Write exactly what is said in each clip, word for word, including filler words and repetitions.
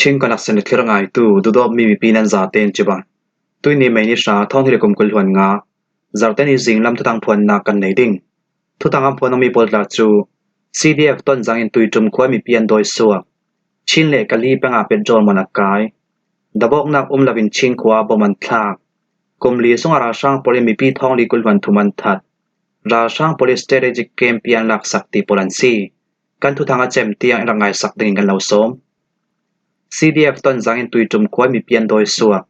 Chin Connection thlir ngaitu, duhdawtmi mipi nan zaten cibai. Tuini May ni hra, thawng hnih le kum kul hluan nga, Zarte ni zinglam thuthang phuannak kan nei ding. Thuthang a phuan mi pawl tla cu, C D F Tonzang in Tuitum khua mipi an dawi suak. Chin le Kali pengah petrol man a kai. Davawknak um loin Chin khua bom an thlak. Kum li sungah ralhrang pawl in mipi thawng li kul hluan thum an that. Ralhrang pawl in strategic camp pian laksak ti pawl an si. Kan thuthang a cem tiang in rak ngaisak dingin kan lo sawm. C D F Tonzang in Tuitum khua mipi an dawi suak.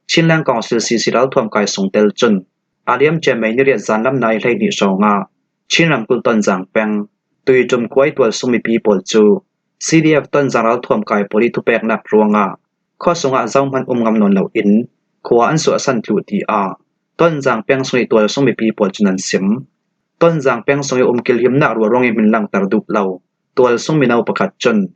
Chinland Council C C ralthuam kai sung tel cun, a liamcia May ni riat zanlam nai hleihnih hrawngah Chin ramkulh Tonzang peng, Tuitum khua i tualsung mipi pawl cu C D F Tonzang ralthuam kai pawl i thupeknak ruangah khuasungah zohman um ngam nawn loin khua an suahsan thluh, tiah Tonzang peng sung i tualsung mipi pawl cun an sim. Tonzang peng sung i um kilhimnak ruah ruangin hmin langter duh lo tualsung mino pakhat cun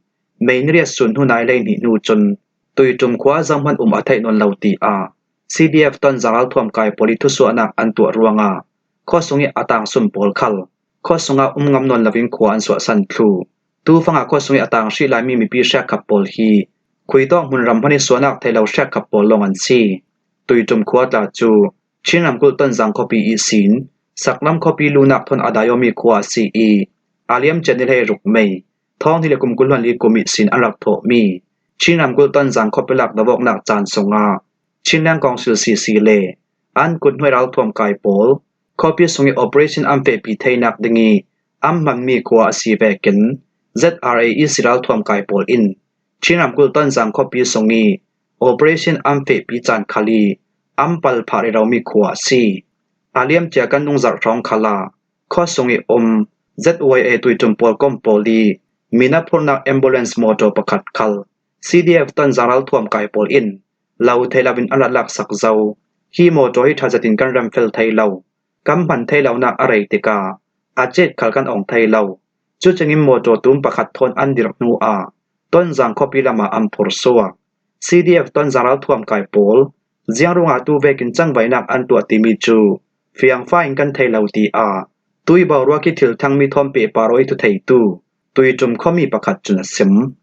May ni riat sun hnu nai hleihnih hnu cun Tuitum khua zohman um a theih nawn lo, tiah C D F Tonzang ralthuam kai pawl i thusuahnak an tuah ruangah khuasung i a tangsun pawl khal khuasungah um ngam nawn loin khua an suahsan thluh. Tufangah khuasung i a tang hrih laimi mipi hriakkhap pawl hi khuitawk hmunram hman i suahnak thei lo hriakkhap pawl lawng an si. Tuitum khua tla cu Chin ramkulh Tonzang khuapi ihsin saklam khuapi lunak thawn a daiawmi khua a si i, a liamcia ni hleiruk May, thawng hnih le kum kul hluan li kum ihsin an rak thawhmi Chin ramkulh Tonzang khuapi lak davawknak caan sungah Chinland Council C C le an kuthnuai ralthuam kai pawl khuapi sung i operation an fehpi theinak ding i an hmanmi khua a si vekin Z R A E C ralthuam kai pawl in Chin ramkulh Tonzang khuapi sung i operation an fehpi caan khal i an palphah rero mi khua a si. A liamcia kan nungzarh hrawng khalah khuasung i um Z Y A Tuitum pawl kom pawl i min a phurhnak ambulance motor pakhat khal C D F Tonzang ralthuam kai pawl in lo thei loin an rak laksak zo. Hi motor hi ṭha zetin kan remfel thei lo. Kan hman thei lonak a rei tikah a cet khal kan awng thei lo. Cucingin motor tum pakhat thawn an dirh hnuah Tonzang khuapi lamah an phursuak. C D F Tonzang ralthuam kai pawl ziang ruangah tu vekin cangvainak an tuah timi cu fiangfa in kan thei lo, tiah tui boruak i thil thangmi thawn pehpar aw i thutheitu Tuitum khuami pakhat cun a sim.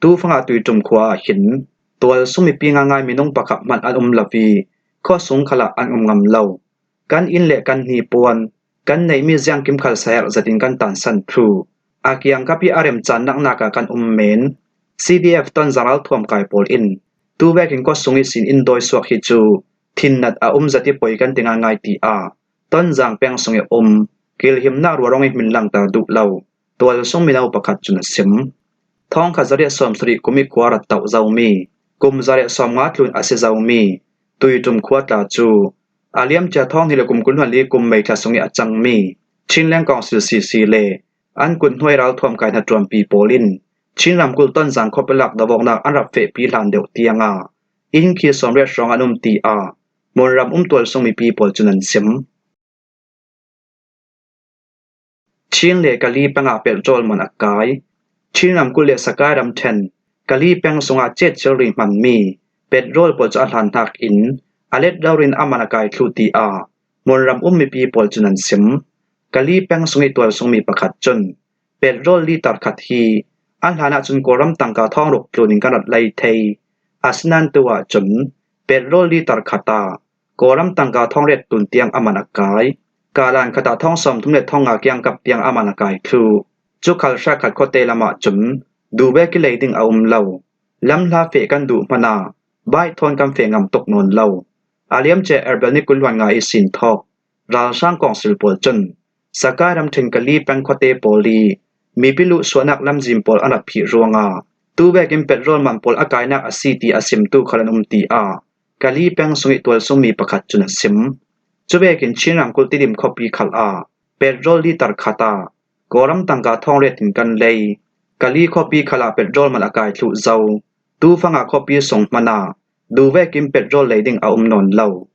Tufangah Tuitum khua ah hin tualsung mipi ngaingai minung pakhat hmanh an um lo i khuasung khalah an um ngam lo. Kan inn le kan hnipuan, kan neihmi ziangkim khal saherh zetin kan tansan thluh. A kiangkap i a remcan naknak ah kan um men. C D F Tonzang ralthuam kai pawl in tu vekin khuasung ihsin in dawi suak hi cu thinnat a um zet i poi kan ti ngaingai, tiah Tonzang peng sung i um kilhimnak ruah ruangin hmin langter duh lo tualsung mino pakhat cun a sim. Thawngkhat zariat sawmsarih kum i khua rak tauh zomi, kum zariat sawmnga tlun a si zomi Tuitum khua tla cu a liamcia thawng hnih le kum kul hluan li kum May thla sung i a cangmi Chinland Council C C le an kuthnuai ralthuam kai hnaṭuanpi pawl in Chin ramkulh Tonzang khuapi lak davawknak an rak fehpi hlan deuh tiangah inn khi sawmriat hrawng an um, tiah hmunram um tualsung mipi pawl cun an sim. Chin le Kali pengah petrol man a kai. Chin ramkulh le Sakai ramṭhen Kali peng sungah cet chilri hmanmi petrol pawl cu a hlan hnakin a let rori in a man a kai thluh, tiah hmunram um mipi pawl cun an sim. Kali peng sung i tualsung mi pakhat cun petrol liter khat hi a hlan ahcun Kawlram tangka thawng ruk tlun in kan rak lei thei. Asinain tu ahcun petrol liter khat ah Kawlram tangka thawng riat tlun tiang a man a kai. Kalan khat ah thawng sawmthum le thawng nga kiangkap tiang a man a kai thluh. Cu khal hriakkhat khuate lamah cun duh vek i lei ding a um lo. Lamhla feh kan duh hmanh ah bike thawn kan feh ngam tuk nawn lo. A liamcia April ni kul hluan nga ihsin thawk ralhrang kawngsil pawl cun Sakai ramṭhen Kali peng khuate pawl i mipi luhsuahnak lamzin pawl an rak phih ruangah tu vekin petrol man pawl a kainak a si ti a simtu khal an um, tiah Kali peng sung i tualsung mi pakhat cun a sim. Cu vekin Chin ramkulh Tidim khuapi khal ah petrol liter khat ah Kawlram tangka thawng riat in kan lei. Kali khuapi khal ah petrol man a kai thluh zo. Tufangah khuapi sung hmanh ah duh vekin petrol lei ding a um nawn lo.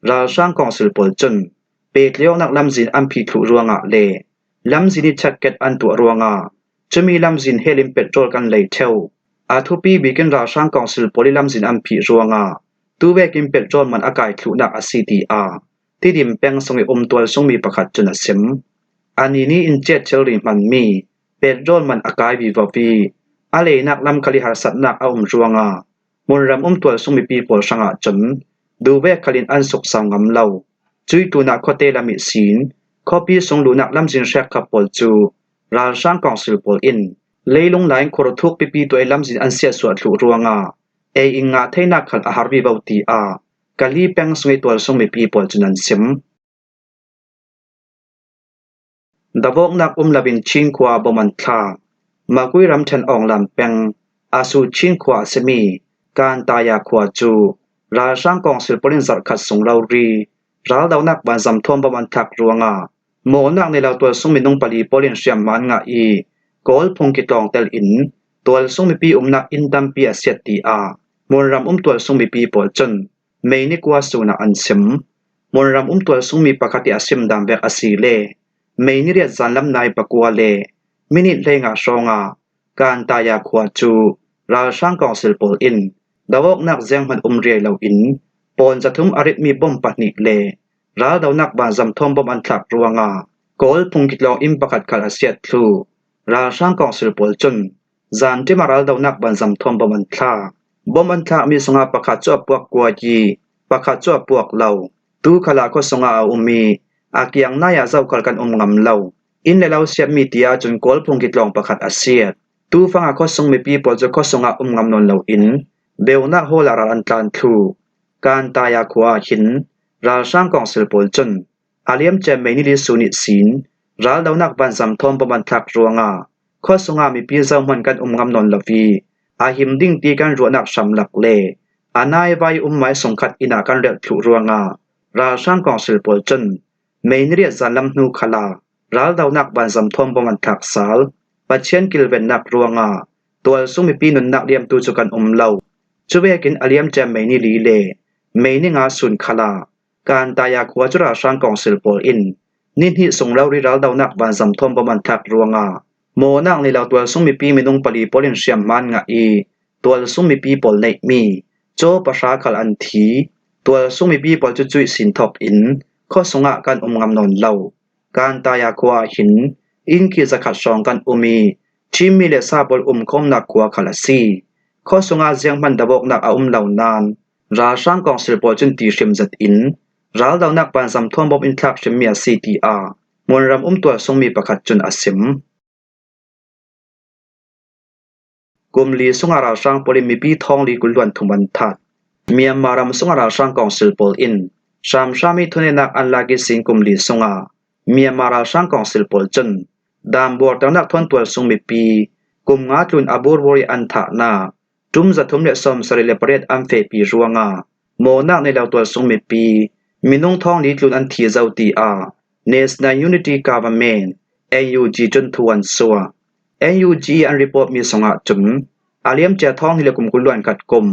Ralhrang kawngsil pawl cun pehtlaih awknak lamzin an phih thluh ruangah le lamzin i checkgate an tuah ruangah cumi lamzin helin petrol kan lei ṭheuh. A thupi bikin ralhrang kawngsil pawl i lamzin an phih ruangah tu vekin petrol man a kai thluhnak a si, tiah Tidim peng sung i um tualsung mi pakhat cun a sim. A ni ni in cet thilri hmanmi petrol man a kai vivo i a leinak lam khal ih harsatnak a um ruangah munram um tualsung mipi pawl hrangah cun duvek khalin an suksau ngam lo. Cuih tunah khuate lam ihsin khuapi sung luhnak lamzin hrekkhat pawl cu ralhrang kawngsil pawl in leilung lai-in khuaruthuk pipi tuah ih lamzin an siatsuah thluh ruangah ei in ngah theinak khal a har vivo, tiah Kali peng sung ih tualsung mipi pawl cun an sim. Davawknak um loin Chin khua bom an thlak. Magway ramṭhen Awnglam peng Asu Chin khua a simi Kantaya khua cu ralhrang kawngsil pawl in zarh khat sung rori raldonak vanzam thawn bom an thlak ruangah mawhnak nei lo tualsung minung pali pawl in hriamhma an ngah ih Kawl phung kitlawng tel in tualsung mipi umnak inn tampi a siat, tiah munram um tualsung mipi pawl cun May ni kua sunah an sim. Munram um tualsung mi pakhat ih a sim dan bek a si le May ni riat zanlam nai pakua le minit hleinga hrawngah Kantaya khua cu ralhrang kawngsil pawl in davawknak zianghman um riai loin pawn zathum a ritmi bom pahnih le raldonak vanzam thawn bom an thlak ruangah Kawl phung kitlawng inn pakhat khal a siat thluh. Ralhrang kawngsil pawl cun zanṭim ah raldonak vanzam thawn bom an thlak. Bom an thlakmi sungah pakhat cu a puak kua ih pakhat cu a puak lo. Tu khalah khua sungah a um ih a kiang nai-ah zoh khal kan um ngam lo. Inn le lo siatmi ti ahcun Kawl phung kitlawng pakhat a siat. Tu fangah khuasung mipi pawl cu khua sungah um ngam nawn loin beunak hawl ah ral an tlan thluh. Kantaya khua ah hin ralhrang kawngsil pawl cun a liamcia May ni li sun ihsin raldonak vanzam thawn bom an thlak ruangah khua sungah mipi zohman kan um ngam nawn lo ih a him ding ti kan ruahnak hramlak le a naivai um mai sungkhat inn ah kan relh thluh ruangah ralhrang kawngsil pawl cun May ni riat zanlam hnu khalah raldonak vanzam thawn bom an thlak sal. Pathian kilvennak ruangah tualsung mipi nunnak liamtu cu kan um lo. Cuvekin a liamcia May ni li le May ni nga sun khalah Kantaya khua cu ralhrang kawngsil pawl in ni hnih sung rori raldonak vanzam thawn bom an thlak ruangah mawhnak nei lo tualsung mipi minung pali pawl in hriamhma an ngah ih tualsung mipi pawl neihmi caw pahra khal an thi. Tualsung mipi pawl cu cuih sin thawk in khua sungah kan um ngam nawn lo. Kantaya khua ah hin inn khi zakhat hrawng kan um ih Chin mi le sa pawl umkhawmnak khua khal a si. Khua sungah zianghman davawknak a um lo nain ralhrang kawngsil pawl cun ti hrim zetin raldonak vanzam thawn bom in thlak hrimmi a si, tiah munram um tualsung mi pakhat cun a sim. Kum li sungah ralhrang pawl in mipi thawng li kul hluan thum an that. Myanmar ram sungah ralhrang kawngsil pawl in hramhram ih thuneihnak an lak ihsin kum li sungah Myanmar ralhrang kawngsil pawl cun dan buarternak thawn tualsung mipi kum nga tlun a burbur ih an thahnak ṭum zathum le sawmsarih le pariat an fehpi ruangah mawhnak nei lo tualsung mipi minung thawng li tlun an thi zo, tiah National Unity Government, N U G, cun thu an suah. N U G ih an reportmi sungah cun a liamcia thawng hnih le kum kul hluan khat kum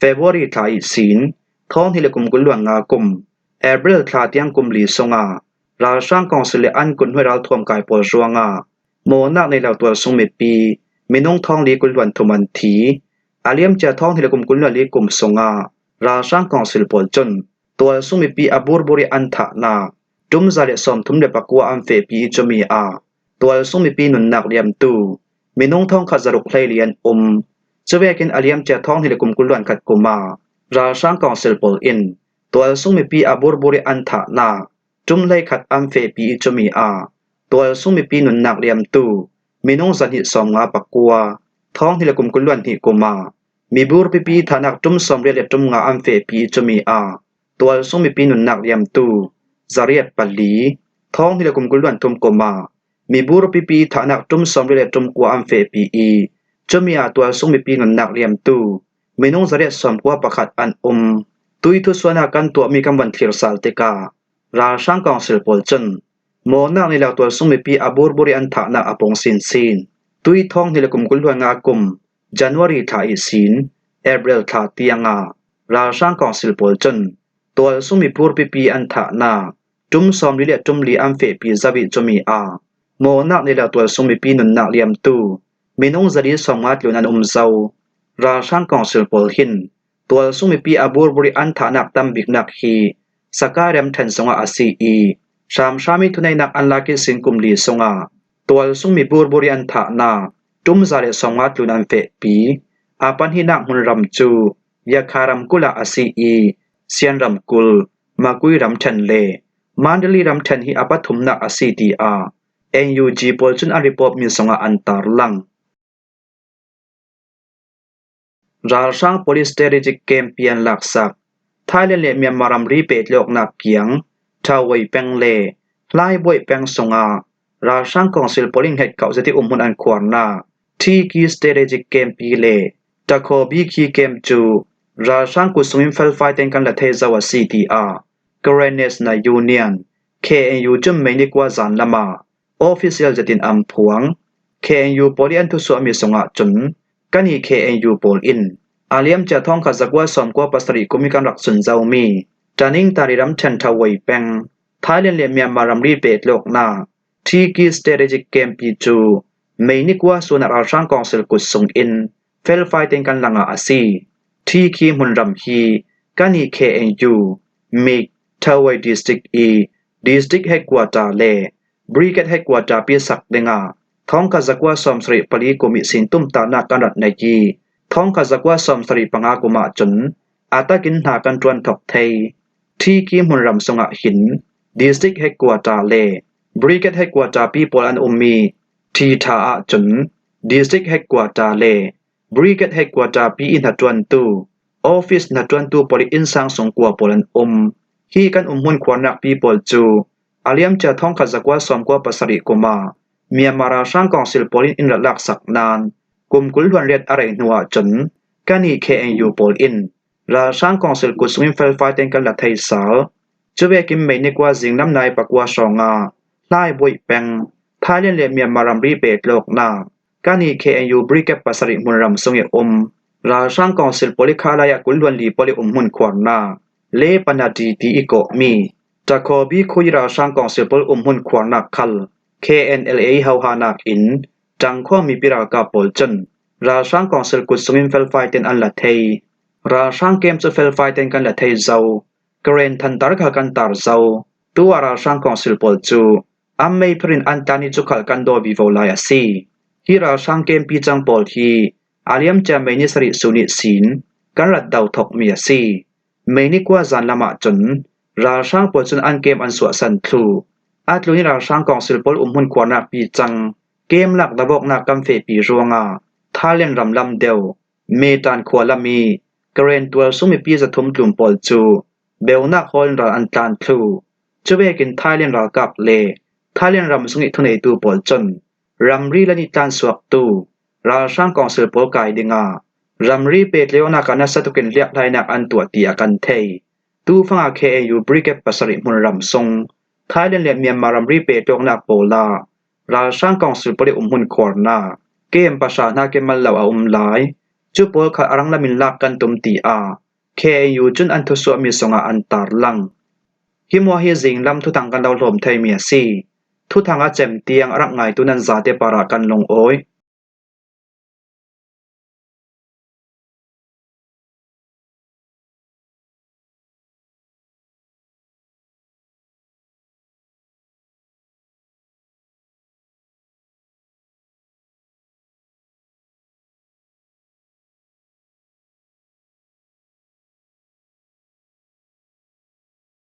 February thla ihsin thawng hnih le kum kul hluan nga kum April thla tiang kum li sungah ralhrang kawngsil le an kuthnuai ralthuam kai pawl ruangah mawhnak nei lo tualsung mipi minung thawng li kul hluan thum an thi. A liamcia thawng hnih le kum kul hluan li kum sungah ralhrang kawngsil pawl cun tualsung mipi a burbur ih an thahnak ṭum za le sawmthum le pakua an fehpi ih cumi ah tualsung mipi nunnak liamtu minung thawng khat zaruk hlei li an um. Cuvekin a liamcia thawng hnih le kum kul hluan khat kum ah ralhrang kawngsil pawl in tualsung mipi a burbur ih an thahnak ṭum hleikhat an fehpi ih cumi ah tualsung mipi nunnak liamtu minung zahnih sawmnga pakua thawng hnih le kum kul hluan hnih kum ah mibur pipi ih thahnak ṭum sawmriat le ṭum nga an fehpi ih cumi ah tualsung mipi nunnak liamtu zariat pali thawng hnih le kum kul hluan thum kum ah mibur pipi ih thahnak ṭum sawmriat le ṭum kua an fehpi ih cumi ah tualsung mipi nunnak liamtu minung zariat sawmkua pakhat an um. Tui thusuahnak kan tuahmi kan van thlir sal tikah ralhrang kawngsil pawl cun mawhnak nei lo tualsung mipi a burbur ih an thahnak a pung sinsin. Tui thawng hnih le kum kul hluan nga kum January thla ihsin April thla tiangah ralhrang kawngsil pawl cun tualsung mibur pipi an thahnak ṭum sawmli le ṭum li an fehpi zo ih cumi ah mawhnak nei lo tualsung mipi nunnak liamtu minung zali sawmnga tlun an um zo. Ralhrang kawngsil pawl hin tualsung mipi a burbur ih an thahnak tam biknak hi Sakai ramṭhen sungah a si ih hramhram ih thuneihnak an lak ihsin kum li sungah tualsung mi burbur ih an thahnak tum za le sawmnga tlun an fehpi. A pan hi nak hmun ram cu Yakha ramkulh ah a si i, Sian ramkulh, Magway ramṭhen le Mandalay ramṭhen hi a pathumnak a si, tiah N U G pawl cun an report mi sungah an tarlang. Ralhrang pawl i strategic camp pi an laksak. Thailand le Myanmar ramri pehtlawknak kiang Tawei peng le Hlaibuai peng sungah ralhrang kawngsil pawl in hnget khauh zet i umhmun an khuarnak Thiki strategic camp pi le Takhobi khi camp cu ralhrang kut sungin felfai ten kan la thei zo a si, tiah Karen National Union, K N U cun May ni kua zan lamah official zetin an phuang. K N U pawl i an thusuahmi sungah cun kan i K N U pawl in a liamcia thawngkhat zakua sawmkua pasarih kum i kan rak sun zomi Tanintharyi ramṭhen Tawei peng, Thailand le Myanmar ramri pehtlawknak Thiki strategic camp pi cu May ni kua suan ah ralhrang kawngsil kut sungin felfai ten kan la ngah a si. Thiki hmunram hi kan i K N U, Mik, Tawei district i district headquarter le brigade headquarter pi sak dingah thawngkhat zakua sawmsarih pali kum i sin tumtahnak kan rat nei i, thawngkhat zakua sawmsarih panga kum ah cun a takin hna kan ṭuan thawk thei. Thiki hmunram sungah hin district headquarter le brigade headquarter pi pawl an um i, Thitha ah cun district headquarter le brigade headquarter pi i hnaṭuantu, office hnaṭuantu pawl i innsang sung kua pawl an um. Hi kan umhmun khuarnak pi pawl cu a liamcia thawngkhat zakua sawmkua pasarih kum ah Myanmar ralhrang kawngsil pawl in in rak laksak nan kum kul hluan riat a rei hnu ah cun kan i K N U pawl in ralhrang kawngsil kut sungin felfai ten kan la thei sal. Cuvekin May ni kua zinglam nai pakua hrawngah Hlaibuai peng, Thailand le Myanmar ramri pehtlawknak kan i K N U brigade pasarih hmunram sung i um ralhrang kawngsil pawl i khalai ah kul hluan li pawl i umhmun khuarnak Lepanati ti i kawhmi Takhobi khua i ralhrang kawngsil pawl umhmun khuarnak khal K N L A i hohanak in ṭangkhua mipi ralkap pawl cun ralhrang kawngsil kut sungin felfai ten an la thei. Ralhrang camp cu felfai ten kan la thei zo. Karen thantar khal kan tar zo. Tu ah ralhrang kawngsil pawl cu an meipher in an tlan i cu khal kan daw vivo lai a si. Hi ralhrang camp pi cang pawl hi a liamcia May ni sarih sun ihsin kan rat do thawkmi a si. May ni kua zan lamah cun ralhrang pawl cun an camp an suahsan thluh. A tlun i ralhrang kawngsil pawl umhmun khuarnak pi cang camp lak dawknak kan fehpi ruangah Thailand ram lam deuh Metan khua lam i Karen tual sung mipi zathum tlun pawl cu beunak hawl in ral an tlan thluh. Cuvekin Thailand ralkap le Thailand ram sung i thuneitu pawl cun ramri lan i tlansuaktu ralhrang kawngsil pawl kai dingah ramri pehtlawknak ah nasa tukin hliaklainak an tuah tiah kan thei. Tu fangah K N U brigade pasarih hmunram sung Thailand le Myanmar ramri pehtlawknak pawl ah ralhrang kawngsil pawl i umhmun khuarnak camp pahra hna kemal lo a um lai. Cu pawl khat a ranglam in lak kan tum tiah K N U cun an thusuahmi sungah an tarlang. Hi mua hi zinglam thuthang kan lo hlawm theimi a si. Thuthang a cem tiang a rak ngaitu nan zate parah kan lungawi.